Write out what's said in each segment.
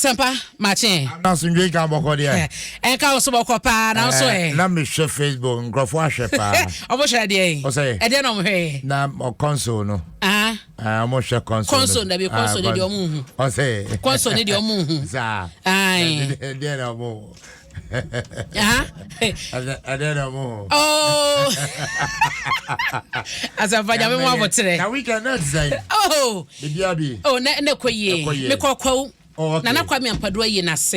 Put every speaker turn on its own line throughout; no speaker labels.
Asɛmpa makye.
Na asomdwe nka bɔkɔ deɛ.
Ɛnka wo so bɔkɔ paa na nso ɛ.
Na mehwɛ Facebook nkurɔfoɔ ahwɛ paa.
Ɔmo hwɛ deɛ yi.
Ɔsɛ.
Ɛdeɛ na ɔmo hwɛ yɛ.
Na console no.
Ah.
Ɔmo hwɛ console.
Console dabi console ne deɛ ɔmo nhu.
Ɔsɛ.
Console ne deɛ ɔmo nhu.
Saa.
Ayi.
Ɛdeɛ na ɔmo. Ɛdeɛ na ɔmo hu.
Oh. Asɛmpa nyame mu aboterɛ.
Na weekend na ti sɛn.
Oh.
Bibia bi.
Oh na na kɔ yie. Mekɔ kwawu.
Oh, okay.
Nana Kwame Ampadu ayi n'ase.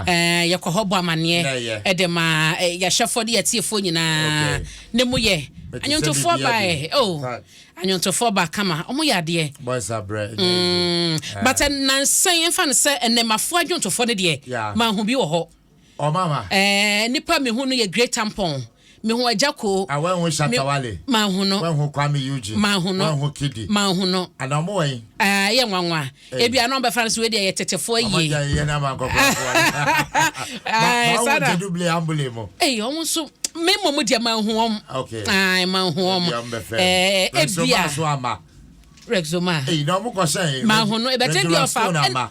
Eh, yɛkɔ hɔ bɔ amaneɛ ɛde ma eh, yɛahwɛfoɔ ne yɛtiefoɔ nyinaa.
Okay.
Ne mu yɛ.
Mete sɛ
Anwontofoɔ
biribiara
ba
bi.
ɛ. Oh.
Fa-
Anwontofoɔ ba kama. Ɔmo yɛ adeɛ.
Boys abrɛ. Mm.
But eh, nansa yi mfa no sɛ nnɛmafoɔ adwontofoɔ no deɛ
Yeah.
manhu bi wɔ hɔ.
Ɔmama.
Eh, nipa mehu no yɛ Great Tampon. Mehu Agya Koo.
Ah, wɔnhu
Me-
Shatta Wale.
Manhu no.
Wɔnhu Kwame Eugene.
Manhu no.
Wɔnhu Kidi.
Manhu no.
Ana ɔmo wɔ yi.
Eh, ɛyɛ nwanwa. Ebi ano bɛfa no so wei deɛ yɛ tetefoɔ
Ɔmo
yie.
gya yɛ na ama nkɔkɔrɔfoɔ.
Eh,
Ma
saa
wɔn
na-
gye duble ambule mu.
Ei, ɔmo nso me mmom deɛ manhu wɔn.
Okay.
Ai, manhu wɔn.
Ebi ɔmo bɛfɛ.
Eh,
Rexoma
ebia
so ama.
Rexoma.
Eyi na ɔmo kɔ sɛn.
Manhu no, ebɛtɛ bi ɔfa.
Stone ama.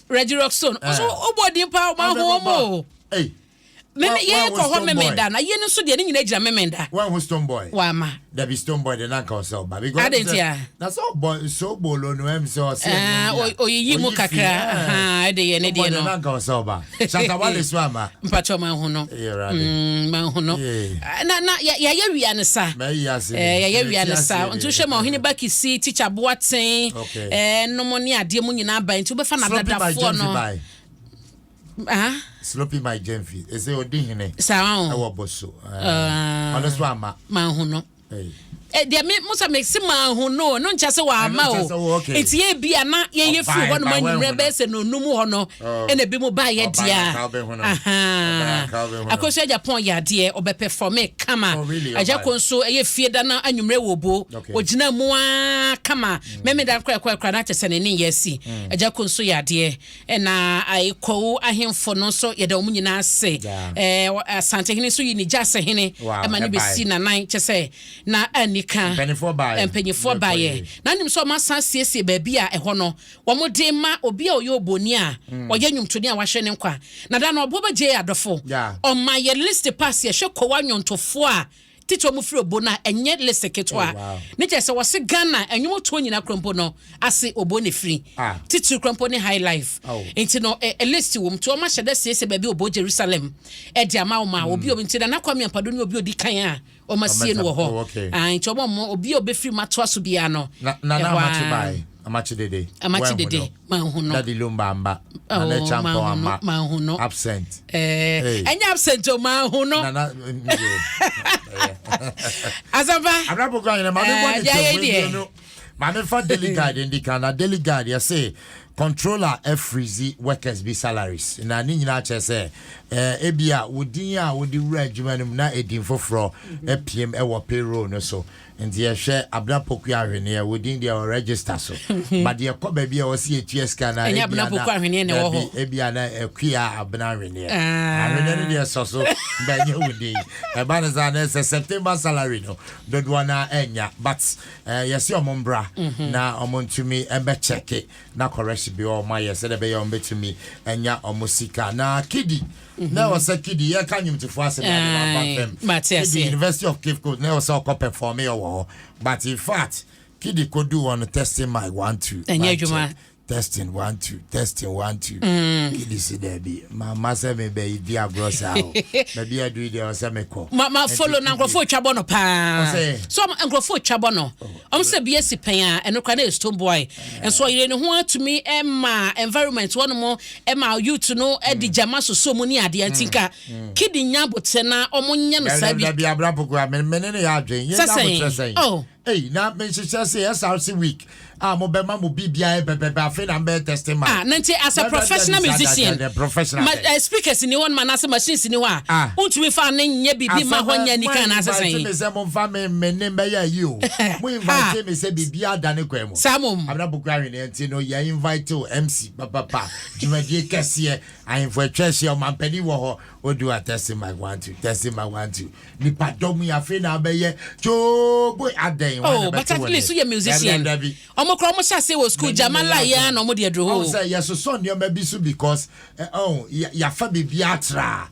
Reggie Rockstone.
Eh.
Ɔso ɔbɔ din paa manhu wɔn o.
Ei,
Me
Wa-
yɛ
wa-
kɔ hɔ
Stone Boy.
memenda na yɛ no nso deɛ ne nyinaa gyina memenda.
wɔnhu Stone Boy.
Wama.
Dabi Stone Boy de nanka ɔsɛ ɔba. Because
Adɛn nti a?
Na sɛ ɔbɔ so bolo no ɛm sɛ ɔsɛ.
Eh, oyiyi mu kakra. Aha, ɛde yɛ ne deɛ no.
Nanka ɔsɛ ɔba. Shatta Wale so ama.
Mpakyɛ manhu no.
Ɛyɛ rade.
Manhu no.
Yeah.
Eh, Na yɛayɛ wia ne sa.
Mɛyi ase.
Eh, yɛyɛ wia ne
Mɛti
sa
ase
nti wohwɛ ma ɔhene ba kisi tikya boaten
Okay.
eh, nom ne adeɛ mu nyinaa ba nti wobɛfa no
Sloppy my
adadafoɔ
Jemfi
no
by.
Ah,
Sloppy my Jemfi. Ɛsɛ odi hene.
saa o
Ɛwɔ boso.
Ah.
Ɔno so ama.
manhu no
Ɛyi.
Eh, deɛ me musa me se manhu no no nkyɛ sɛ wama
Ɛno nkyɛ sɛ
o
wo, okay.
nti yɛ bi a na yɛyɛ firi
Ɔbae,
hɔ nom
ba
anwummerɛ
wanhu no.
bɛyɛ sɛ no onum hɔ no
Oh.
ɛna ebi mu baayɛ
Ɔbae,
deɛ
ka wobɛhu no.
a
Ɔbae, ka wobɛhu no.
akosua Japan yɛ adeɛ ɔbɛpɛfɔme kama.
Oh, really?
Agya
Ɔbae.
ko nso ɛyɛ fie da no anwummerɛ wɔ bo ogyina mu a kama mɛmeda korakora na kyɛ sɛ ne ne yɛ asi. Agya ko nso yɛ adeɛ ɛna ayekɔwo ahemfo no nso yɛda wɔn nyinaa ase. Asantehene nso yi ne gya asehene ɛma ne
ɛbae.
bɛsi nanan kyɛ sɛ na anika
Mpanimfoɔ baeɛ.
Mpanyinfoɔ baeɛ na nim sɛ ɔmo asan siesie baabi a ɛhɔ no wɔn de ma obi a ɔyɛ oboni a ɔyɛ nnwomtoni a wahwɛ ne nkwa na da no ɔbo bɛgye adɔfo. Ɔma yɛ list pass yɛhwɛ kɔwa nnwomtofoɔ a titi ɔmo firi obo no a ɛnyɛ list ketewa. Ne kyerɛ sɛ wɔse Ghana nnwomtoɔ nyinaa kurompo no ase obo ne firi titiri kurompo ne high life. Nti no ɛ list wɔ mu nti ɔmo ahyɛ dɛ siesie baabi obo Jerusalem ɛde ama wɔn a obi obi nti Nana Kwame Ampadu ne obi odi kan a ɔmo asie no wɔ hɔ. Ah, nti ɔmo obi a obɛfiri mu atoa so biara no
Na Nana
ɛhɔ
Amakye
ara.
bae. Amakye Dede.
Amakye
Wanhu
Dede
no.
manhu no.
Daddy Lumba amba.
Oh,
Nana Champon
manhu no,
ama.
manhu no.
Absent.
Eh,
Hey.
ɛnyɛ absent o, manhu no.
Nana yo.
Asɛmpa.
Abrabɔ kwan yɛn maame bɔ
Eh,
ne
deɛ ayɛ
tɛm
deɛ.
no. Maame fa Daily Guide ndi kan na Daily Guide yɛse controller ɛfreeze workers bi salaries na ne nyinaa kyerɛ sɛ ebi a wodin a wode wura adwuma no mu na edin foforɔ apiem ɛwɔ payroll no so nti yɛhwɛ Abena Poku Ahweneɛ wodin deɛ wɔ register so but deɛ kɔ baabi a wɔsi etua sika na
Ɛnyɛ
ebi
Abena
ana
Poku Ahweneɛ na ɛwɔ hɔ.
dabi ebi ana Akua Abena Ahweneɛ.
Ah.
Ahweneɛ no deɛ sɔ so bɛnyɛ wodin ɛba no saa na ɛsɛ September salary no dodoɔ na ɛnya but yɛsi ɔmo mbra na ɔmo ntumi ɛbɛkyɛke na correction bi ɔmo ayɛ sɛdeɛ ɛbɛyɛ ɔmo bɛtumi ɛnya ɔmo sika na Kidi na ɛwɔ sɛ Kidi yɛka nnwomtofoɔ asɛm yɛ ade waba fam.
Mate
Kidi
aseɛ.
University of Cape Coast na ɛwɔ sɛ ɔkɔ perform yɛ wɔ hɔ but in fact Kidi kodu wɔ no testing mic one two
Ɛnyɛ
mic
adwuma.
check, testing one two, testing one two. Kidi si dɛbi mama sɛ mi bɛ yi di agorɔ saa o baabi adu yi deɛ ɔsɛ mi kɔ.
Ma ma
Nti
follow na
Kidi-
nkurɔfoɔ twa bɔ no paa.
Ɔsɛ?
So nkurɔfoɔ twa bɔ no ɔm sɛ bi asi pɛn a ɛno kora na yɛ Stone Boy nso ɔyere ne ho atumi ɛma environment hɔnom ɛma youth no ɛde gyama soso mu ne adeɛ nti nka Kidi nya abotire na ɔmo nyɛ no saa
Dabi
bi.
dabi Abena Poku a me ne ne yɛ adwen yɛn
Sɛ
nya
sɛn?
abotrɛ sɛn.
Oh.
Ei, na menhyehyɛ sɛ SRC week a mobɛma mo biribiara pɛpɛpɛ afei na mbɛyɛ testing mic.
Ah, na nti as a
Dabi, dabi,
professional
dabi,
musician
dabi, professional
ma,
sɛn?
speakers ni hɔ nom anaasɛ machines ni hɔ a wontumi fa ne nyɛ biribi ma hɔ nyɛ nika anaasɛ
Mo invite me
sɛn?
sɛ momfa me ne mbɛyɛ ayi o. Mo invite me sɛ biribiara da ne kwan mu.
Saa mom.
Abena Poku Ahweneɛ nti no yɛ invite o MC papapa dwumadie kɛseɛ ahemfo atwa ahyia ɔmampanin wɔ hɔ odu a testing mic one two, testing mic one two nipa dɔm yi afei na abɛyɛ kyoobo adɛn.
Oh, but at least woyɛ musician.
Dabi.
Ɔmo koraa ɔmo hyɛ aseɛ wɔ school gyama lie yi ara na ɔmo de aduru hɔ
Ɔhu
o.
sɛ yɛsosɔ nneɛma bi so because eh, ɔhu, yɛ- yɛafa biribi atra.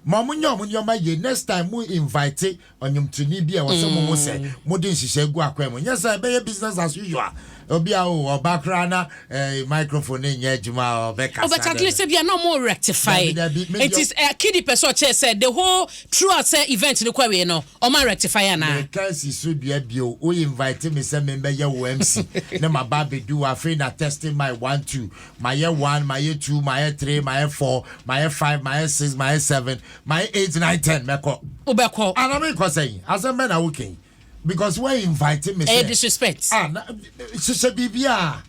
Ma ɔmo nyɛ ɔmo nneɛma yie. Next time mo invite ɔnwomtoni bi a ɛwɔ sɛ mo ho sɛ mode nhyehyɛ gu akwan mu. Nyɛ sɛ ɛbɛyɛ business as usual. Obi a o ɔba koraa na eh, microphone no nyɛ adwuma a ɔbɛkasa.
Oh, but at least ebia na ɔmo rectify.
Dabi, dabi, me
Nti eh, Kidi pɛ sɛ ɔkyerɛ sɛ the whole throughout sɛ event no kɔ awie no ɔmo rectify anaa?
Meka si so dua bio, wo invite me sɛ membɛyɛ wo MC na maba abɛdu hɔ afei na testing mic one two, mayɛ one, mayɛ two, mayɛ three, mayɛ four, mayɛ five, mayɛ six, mayɛ seven, mayɛ eight, nine, ten, mɛkɔ.
Wobɛkɔ.
Ana menkɔ sɛn? Asɛm bɛn na woka yi? Because wo invite me
Ɛyɛ
sɛ
disrespect.
Ah, na hyehyɛ biribi a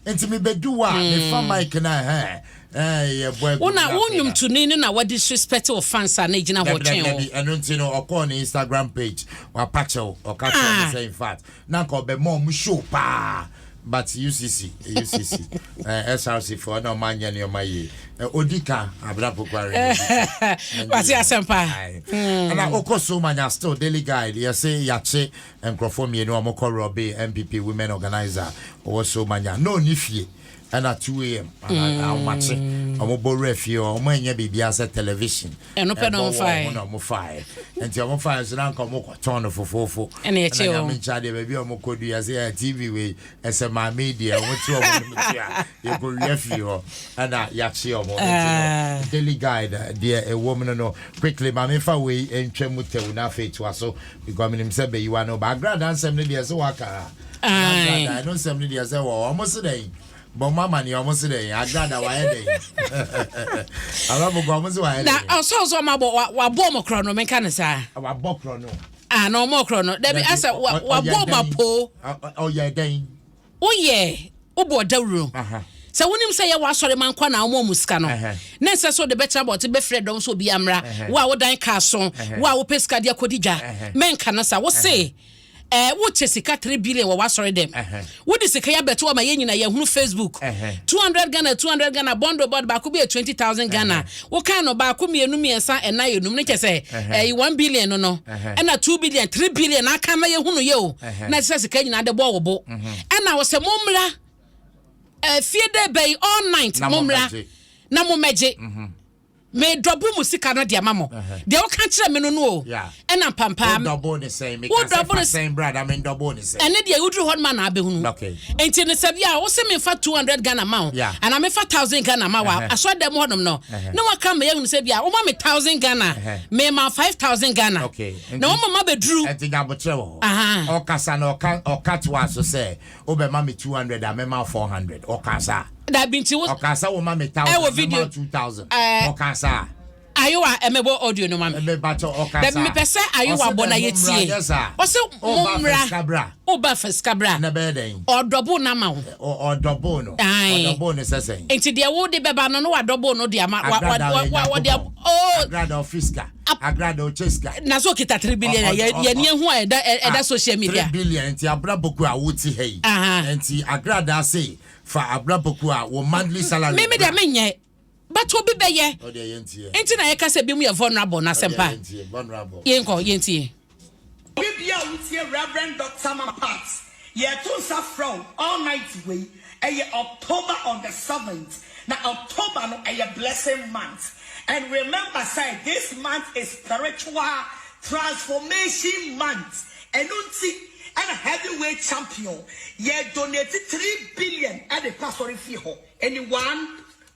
nti mebɛdu hɔ a mefa mic no a ɛhɛn ɛɛ yɛbɔ agu
Wo na
na
wo
afei na.
nnwomtoni no na wa disrespect wo fans a na egyina hɔ
Dabi,
twɛn
dabi,
wo.
dabi, ɛno nti no ɔkɔɔ ne Instagram page wapa kyɛw ɔka kyerɛ
Ah.
no sɛ in fact na nka ɔbɛma ɔmo show paa but UCC UCC eh, SRC foɔ na ɔmo anyɛ nneɛma yie eh, odi ka Abena Pokuare na odi ka.
Wate asɛm pa.
Aye. Ɛna okɔ so manya still Daily Guide yɛse yakye nkurɔfoɔ mmienu a wɔkɔ rɔbe NPP women organizer ɔwɔ so manya na ɔni fie ɛna 2 am ahomakye ɔmo bɔ wura fie hɔ ɔmo anyɛ biribiara sɛ television
Ɛno pɛ na
ɛbɔ
ɔmo fae.
wɔ ɔmo na ɔmo fae nti ɔmo fae nso na nka ɔmo kɔtɔn no fofoofo.
Ɛna yɛkye
Ɛna
wɔn.
Nyame nkyɛ adeɛ baabi a ɔmo kɔdu yɛsɛ ɛ TV wei ɛsɛ maame yi deɛ ɔmo te ɔmo nom ti a yɛkɔ wia fie hɔ ɛna yɛakye ɔmo nti no Daily Guide deɛ ɛwɔ mu no quickly maame fa wei ntwa mu tɛw na afei toa so because menim sɛ bɛyiwa no ba Agrada nsɛm no deɛ sɛ waka a
Aye.
Agrada ɛno nsɛm no deɛ sɛ wɔ ɔmo se dɛn bɔ mo ama neɛ ɔmo se dɛn Agrada wayɛ dɛn alabokɔ ɔmo se wayɛ
Na
dɛn
ɔsɔ sɛ ɔmo abɔ wabɔ ɔmo korɔ no menka ne saa.
Wabɔ korɔ no.
Ah, na ɔmo korɔ no. Dabi asɛ wabɔ ɔmo apoo.
Ɔyɛ dɛn?
Woyɛ wobɔ dawuro. Sɛ wonim sɛ yɛwɔ asɔre ma nkwa na woma ɔmo sika no na ɛnsɛ sɛ wode bɛtena abɔnten bɛfrɛ dɔm sɛ obi ammra. Wo a wodan kaa so, wo a wopɛ sika de akɔdi dwa, mɛnka no sa. Wo se eh, wokyɛ sika 3 billion wɔ w'asɔre dɛm. Wode sika yi abɛto hɔ ma yɛn nyinaa yɛhunu Facebook. 200 Ghana, 200 Ghana, bundle bundle baako bi yɛ 20,000 Ghana. Wokan no baako, mmienu, mmiɛnsa, ɛnan, enum ne kyɛ sɛ ɛyi 1 billion no no. Ɛna 2 billion, 3 billion aka na yɛhunu yɛ o. Na ɛsɛ sɛ sika nyinaa de bɔ wo bo. Ɛna wɔ sɛ mommra eh, fie dɛ bɛyi all night
Na
mommra
mommɛgye.
na mommɛgye. Medɔbo mo sika no de ama mo. Deɛ woka kyerɛ me no no o. Ɛna mpampaa.
Wodɔbo ne sɛn? Meka sɛ fa sɛn bra na mendɔbo ne sɛn?
Ɛne deɛ woduru hɔ no ma na abɛhunu. Nti no sɛ bia wo se memfa 200 Ghana ma wo anaa memfa 1000 Ghana ma wo a, asɔre dɛm hɔnom no na waka ma yɛahunu sɛ bia woma me 1000 Ghana, mema 5000 Ghana. Na woma ma bɛduru.
Nti nyabotrɛ wɔ hɔ. Ɔkasa na ɔka ɔka toa so sɛ wobɛma me 200 a mɛma wo 400. Ɔka saa.
Dabi nti wo.
Ɔka sɛ woma me thousand
Ɛwɔ video.
mɛma wo 2000.
Ɛɛ.
Ɔka saa.
Ayewa ɛmɛbɔ audio no ma me.
Mepakyɛ ɔka
Dabi
saa.
mepɛ sɛ ayewa
Ɔse
bɔ
dɛ
na
mommra
yɛtie.
nyɛ saa.
Ɔse
Woba
mommra.
fa sika bra.
Woba fa sika bra.
Na ɛbɛyɛ dɛn?
Ɔdɔbo no ama wo.
Ɔdɔbo no.
Ae.
Ɔdɔbo no sɛ sɛn?
Nti deɛ wode bɛba no na wadɔbo no de ama. Wa wa
Agrada
wa
ɔyɛ
wa wɔde
Nyankopɔn.
Oh.
Agrada ɔfi sika. Agrada ɔkyɛ sika.
Na so okita 3 billion a yɛ yɛ ni ehu a ɛda ɛda social media.
3 billion nti abra boku a wote ha yi. Nti agrada se fa abra boku a wo monthly salary.
Me me deɛ menyɛ. But obi bɛyɛ.
Ɔdeɛ yɛntie.
Nti na yɛka sɛ binom yɛ vulnerable no asɛmpa.
Ɔdeɛ yɛntie vulnerable.
Yɛnkɔ yɛntie.
Obi bia a wotie Rev. Doctor Mama Pat, yɛto nsa frɛ wo all night wei, ɛyɛ October on the seventh, na October no ɛyɛ blessing month, and remember sɛ this month is spiritual transformation month, ɛno nti ɛna heavyweight champion yɛ donate 3 billion ɛde kɔ asɔre fie hɔ, ɛni one,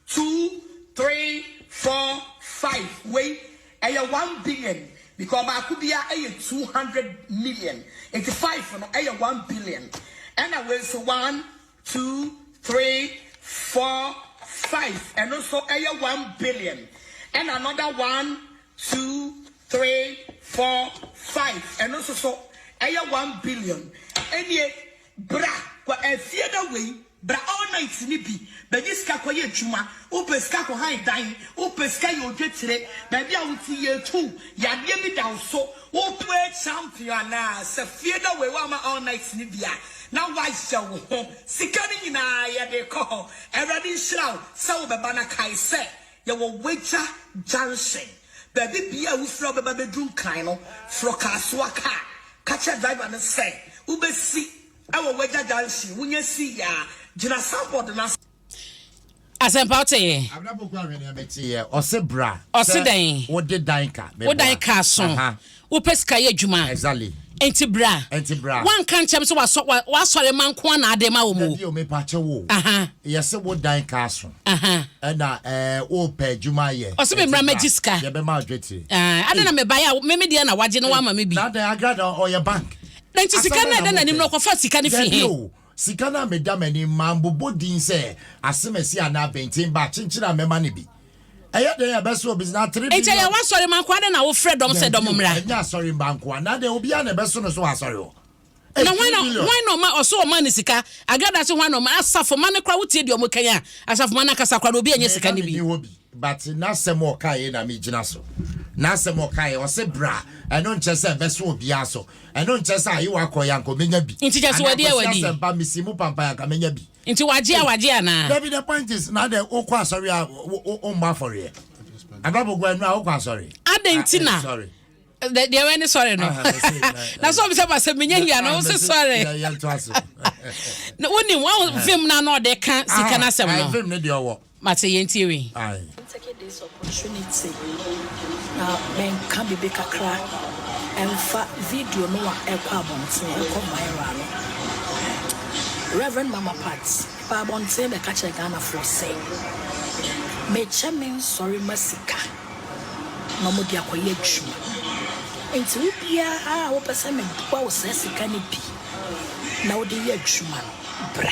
two, three, four, five, wei ɛyɛ 1 billion because baako bia ɛyɛ 200 million, nti five no ɛyɛ 1 billion, ɛna wei nso one, two, three, four, five, ɛno nso ɛyɛ 1 billion, ɛna another one, two, three, four, five, ɛno nso so ɛyɛ 1 billion. Ɛnie bra kɔ ɛfie na wei bra all night ni bi bɛgye sika kɔyɛ adwuma, wopɛ sika kɔ han dan, wopɛ sika yɛ odwetire, baabi a wote yɛ tu yadeɛ bi da wo so, wopɛ champion anaa sɛ fie na wei wama all night ni bi a na wayɛ wo ho sika no nyinaa yɛde kɔ hɔ. Awurade nhyira wo sɛ wobɛba na kae sɛ yɛwɔ Wagya Junction, baabi bia a wofira wobɛba bɛduru Nkran no, forɔ Kaasoa kaa, ka kyerɛ driver no sɛ wobɛsi. Ɛwɔ Wagya Junction, wonya sii a, gyina signboard no ase.
Asɛmpa wote yɛ.
Abena Poku Ahweneɛ mete yɛ. Ɔse bra.
Ɔse
Sɛ
dɛn?
wode dan ka.
Wo dan ka so. Wopɛ sika yɛ adwuma.
Exactly.
Enti bra.
Enti bra.
Woanka nkyɛm sɛ wasɔ wa wasɔre ma nko ara na ade ma wɔn o.
Dabi o mepa kyɛw o.
Aha.
Yɛse wo dan ka so.
Aha.
Ɛna ɛɛ wopɛ adwuma ayɛ.
Ɔse me mmra mɛgye sika.
Yɛbɛma wo dwetire.
Aah adɛn na mebaeɛ a me me deɛ na wagye na wama me bi.
Na adɛn Agrada ɔyɛ bank.
Na nti sika no a ɛda n'anim no ɔkɔfa sika no fi
Dabi
he?
o, sika no a meda m'anim mambobɔ din sɛ asemasi anaa benten ba kyenkyen a mɛma no bi. Ɛyɛ dɛn a ɛbɛso obi na 3
Nti ɛyɛ
billion.
w'asɔre ma nkoa dɛn na wofrɛ dɔm sɛ
Dabi
dɔm
o,
mmra?
ɛnyɛ asɔre mma nkoa. Na adɛn obiara na ɛbɛso no so wɔ asɔre hɔ? Ei,
Na hwan
3
na
billion.
hwan na ɔma ɔso ɔma no sika? Agrada se hwan na ɔma asafo ma no koraa wotie deɛ ɔmo kan a asafo ma no ankasa koraa no obi anya
Me
sika
na
no bi.
menni hɔ bi but n'asɛm a ɔkaeɛ na megyina so. N'asɛm a ɔkaeɛ ɔse bra ɛno nkyerɛ sɛ ɛbɛso obiara so. Ɛno nkyerɛ sɛ ayewa kɔ yɛ anka ɔbɛnya bi.
Nti kyerɛ sɛ
Anaa
wadi a
Kwasi
wadi.
Asɛmpa mesi mu pampan anka mɛnya bi.
Nti wagye a wagye anaa?
Dabi the point is na adɛn wokɔ asɔre a wommɔ afɔreɛ? Abrabɔ gu ɛno a wokɔ asɔre?
Adɛn nti na
Sorry.
deɛ wɛ ne sɔre no na sɛ ɔbisɛ ma sɛ menyɛ hia no wo se sɔre na wonim wa vim no na ɔde ka sika no asɛm no
vim no deɛ ɔwɔ
mate yɛntie wei.
Take this opportunity na menka biribi kakra ɛmfa video no a ɛkɔ abɔnten, ɛkɔ viral no. Rev. Mama Pat baa abɔnten bɛka kyerɛɛ Ghanafoɔ sɛ, mekyɛ me nsɔre ma sika na wɔde akɔyɛ adwuma. Nti wo biara a wopɛ sɛ meboa wo saa sika no bi na wode yɛ adwuma no, bra.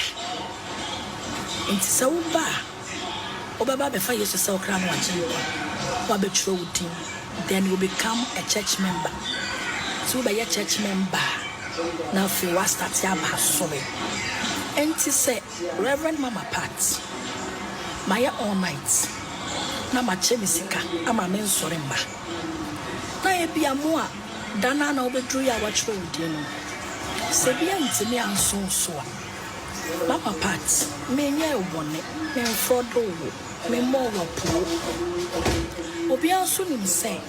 Nti sɛ woba a, wobɛba abɛfa Yesu sɛ wo kra no Agyenkwa, na wabɛtwerɛ wo din, then you become a church member. Nti wobɛyɛ church member a, na afei woastarte aba asɔre. Nti sɛ Rev. Mama Pat, mayɛ all night na makyɛ me sika ama me nsɔre mma, na ebia mo a da no ara na wobɛduru yɛ a wɔatwerɛ wo din no, sɛ bi antumi anso wo so a, Mama Pat, menyɛɛ wo bɔne, memfrɔdoo wo, memmɔɔ wo apoo. Obiara nso nim sɛ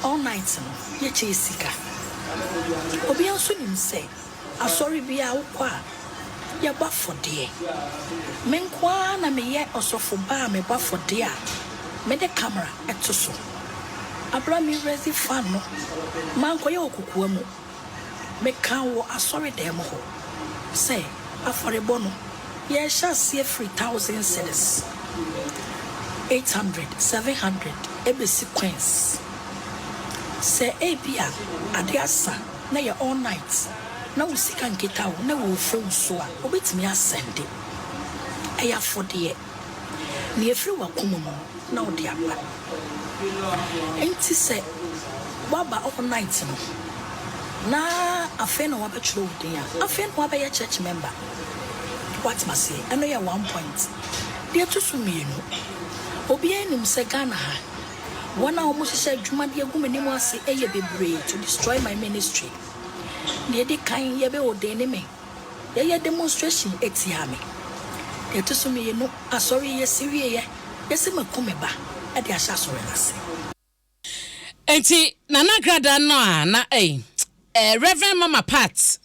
all night no yɛkyɛɛ sika. Obiara nso nim sɛ asɔre biara wokɔ a yɛbɔ afɔdeɛ. Me nko ara na meyɛ ɔsɔfo ba a mebɔ afɔdeɛ a mede camera to so. Aberɛ a me raise fund no, mankɔyɛ wɔ kokoa mu. Mekaa wɔ asɔredan mu hɔ sɛ afɔrebɔ no yɛrehyɛ aseɛ firi thousand cedis, 800, 700 ɛbɛsi coins. Sɛ ebia ade asa na ɛyɛ all night na wo sika nkita wo na ɛwɔ wo phone so a, wobɛtumi asɛnde. Ɛyɛ afɔdeɛ. Nea ɛfiri w'akoma mu no na wode aba. Enti sɛ woaba all night no na afei na wɔabɛtwerɛ wo din a, afei na woabɛyɛ church member. Woate aseɛ? Ɛno yɛ one point. Deɛ ɛto so mmienu, obiara nim sɛ Ghana ha, wɔn a wɔhyehyɛ adwuma de agu m'anim ase yɛ bebree to destroy my ministry. Deɛ ɛdi kan, yɛbɛ ordaine me. Yɛyɛ demonstration tiaa me. Deɛ ɛto so mienu, asɔre yi yɛsi wieɛ, yɛsi maku me ba de ahyɛ asɔre no ase.
Enti Nana Agradaa no a na ei eh, Rev. Mama Pat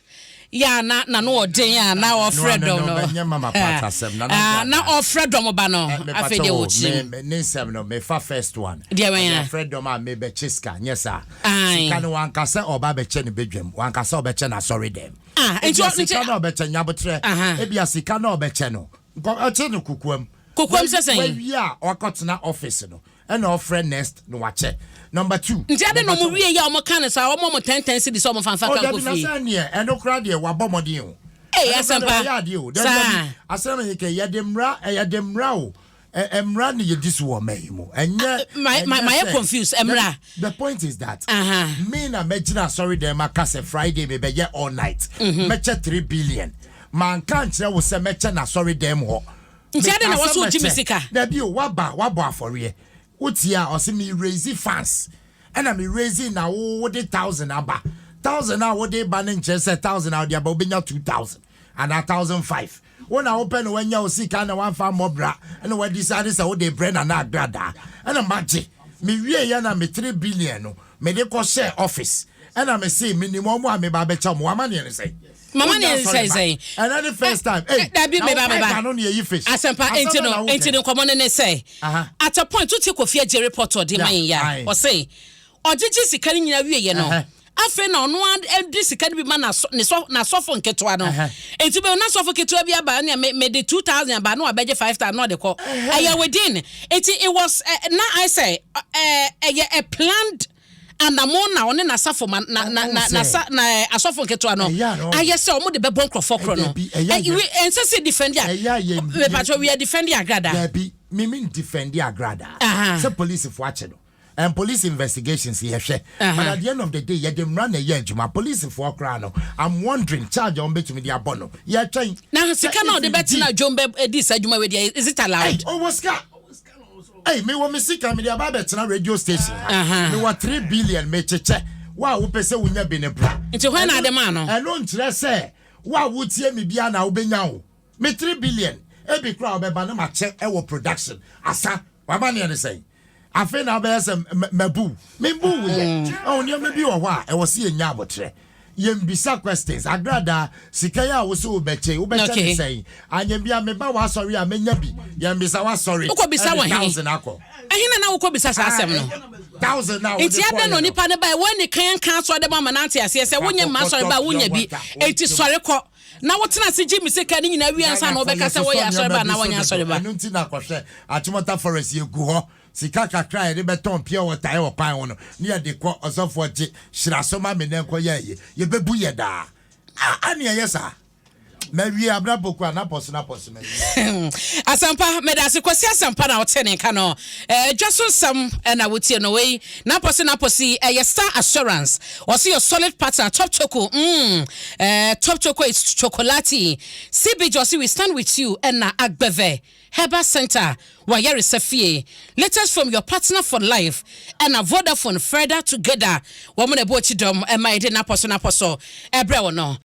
yɛ a na n'ano ɔden a na ɔfrɛ dɔm no
Ɛnyɛ Mama Pat asɛm, Nana
ah, na
Agradaa.
ɔfrɛ dɔm ba no,
Eh,
afei
mepakyɛ
deɛ
wo,
wɔkyerɛ mu.
me, ne nsɛm no, mefa first one.
Deɛ wɛn
Ɔde
a?
afrɛ dɔm a mebɛkye sika, nyɛ saa.
Ae.
Sika no wanka sɛ ɔba abɛkyɛ no badwam, wanka sɛ ɔbɛkyɛ no asɔre dɛm.
Ah, nti
Ebia
ɔ- nti
sika na ɔbɛkyɛ nyabotrɛ.
Aha.
Ebia sika na ɔbɛkyɛ no. Nkɔ ɛkyɛ no kokoam.
Kokoam sɛ sɛn?
Wawie a ɔkɔtena office no ɛna ɔfrɛ next na wakyɛ. Number two.
Nti ade na
Mepakyɛ
ɔmo
wo.
wie yɛ a ɔmo ka no saa ɔmo ɔmo 10 10 cedis sɛ ɔmo fa nfa
Oh
ka
dabi
nkɔ
na
fie.
sɛ neɛ ɛno koraa deɛ wabɔ mmɔden o.
Ei
Ɛno koraa deɛ
asɛmpa
wayɛ adeɛ o. Dabi
saa.
dabi asɛm yi kɛ yɛde mmra ɛyɛde mmra o. Ɛ mmra na yɛdi so wɔ ɔman yi mu. Ɛnyɛ
Ma ma
ɛnyɛ
mayɛ
sɛ
confused mmra.
The point is that
Aha.
me na mɛgyina asɔre dɛm aka sɛ Friday mebɛyɛ all night.
Mhm.
Mɛkyɛ 3 billion. Manka nkyerɛ wo sɛ mɛkyɛ n'asɔre dɛm hɔ.
Nti adɛn na
Meka
wɔ
sɛ
so wogye me
mɛkyɛ.
sika?
Dabi o, waba wabɔ afɔreɛ. Wotie a ɔse me raise funds. Ɛna me raise na wo wode 1,000 aba. 1,000 a wode ba no nkyerɛ sɛ 1,000 a wode aba wobɛnya 2,000 anaa 1,500. Wo na wopɛ na wanya wo sika na wamfa mmɔ bra na wadecide sɛ wode brɛ Nana Agradaa ɛna magye. Mewie yɛ na me 3 billion no mede kɔ hyɛ office, ɛna me se menim ɔmo a meba abɛkyɛ ɔmo. Wama neɛ ne sɛn?
Mama ne sɛn sɛn?
Ɛnɛ ne first time. Hey,
Dabi, meba, meba.
No ne yɛyi fish.
Asɛmpa, enti no, enti no, nkɔmmɔ no ne sɛ at a point wotie Kofi Agye report ɔde ma yɛn yɛ a, ɔse ɔgyegye sika no nyinaa wieɛ no, afei na ɔno adi sika no bi ma n'asɔfo nketewa no. Enti bɛ n'asɔfo ketewa bi aba ne mede 2,000 aba na wabɛgye 5,000 na ɔde kɔ. Ɛyɛ within, enti it was na ayɛ sɛ ɛyɛ a planned anamo na ɔne n'asafo ma na asɔfo nketewa no ayɛ sɛ ɔmo de bɛbɔ nkurɔfoɔ korɔ no. Ɛnsɛ sɛ defend a mepatɔ, we are defending Agrada.
Dabi, mimi defend Agrada sɛ polisifoɔ akye no and police investigations yɛhwɛ, but at the end of the day, yɛde mmara na ɛyɛ adwuma. Polisifoɔ koraa no, I'm wondering charge a wɔn bɛtumi de abɔ no. Yɛtwɛn.
Na sika na ɔde bɛtena dwom bɛ di saa adwuma wei deɛ, is it allowed?
Ɔwɔ sika. Hey, me wɔ me sika, me de aba abɛtena radio station ha. Me wɔ 3 billion, me kyekyɛ wo a wopɛ sɛ wonya bi ne bra.
Nti hwan na ade maa no?
Ɛno nkyerɛ sɛ wo a wotie me bia na wobɛnya wo me 3 billion. Ebi kora wobɛba na makyɛ ɛwɔ production asa. Wama neɛ ne sɛn? Afei na wobɛyɛ sɛ mabu membu wo yɛ. Ɔho nneɛma bi wɔ hɔ a ɛwɔ sɛ yɛnya abotrɛ, yɛmbisa questions. Agrada sika yi a wo sɛ wobɛkyɛ, wobɛkyɛ ne sɛn? Anyɛ bia meba w'asɔre a, menya bi. Yɛmbisa w'asɔre.
Wokɔbisa wɔ he?
Thousand akɔ.
Ɛhe na wokɔ bisa saa asɛm no?
Thousand na
wode. Nti ada na onipa no ba, wɔn ni kan kan asɔre dɛm ama nante aseɛ sɛ wonyɛ mma asɔre ba a, wonya bi. Eti sɔre kɔ na wotena ase gye mi sika ne nyinaa wie ansa na wobɛka sɛ wɔyɛ asɔre ba na wɔnyɛ asɔre ba.
Ɛno nti na kɔhwɛ Achimota Forest, yɛgu hɔ sika kakra a yɛde bɛtɔn pure water ɛwɔ kwan ho no, ne yɛde kɔ. Ɔsɔfoɔ gye hyira so ma me nɛ nkɔ yɛ yie, yɛbɛbu yɛ daa ane ɛyɛ saa. Mawie abena poku a napɔso napɔso mawie.
Asampa, mɛda Kwasi Asampa na ɔte ne nka no. Dwa so nsɛm ɛna wotie no wei. Napɔse napɔse, ɛyɛ Star Assurance. Ɔse yɛ solid partner. Top Choco, Top Choco is chocolate. CBG ɔse we stand with you. Ɛna Agbɛvɛ Herbal Center, wayaresa fie. Latest from your partner for life. Ɛna Vodafone, further together. Wɔn na ɛbɔ akyi dɔm ɛma yɛde napɔso napɔso ɛbrɛ wɔ no.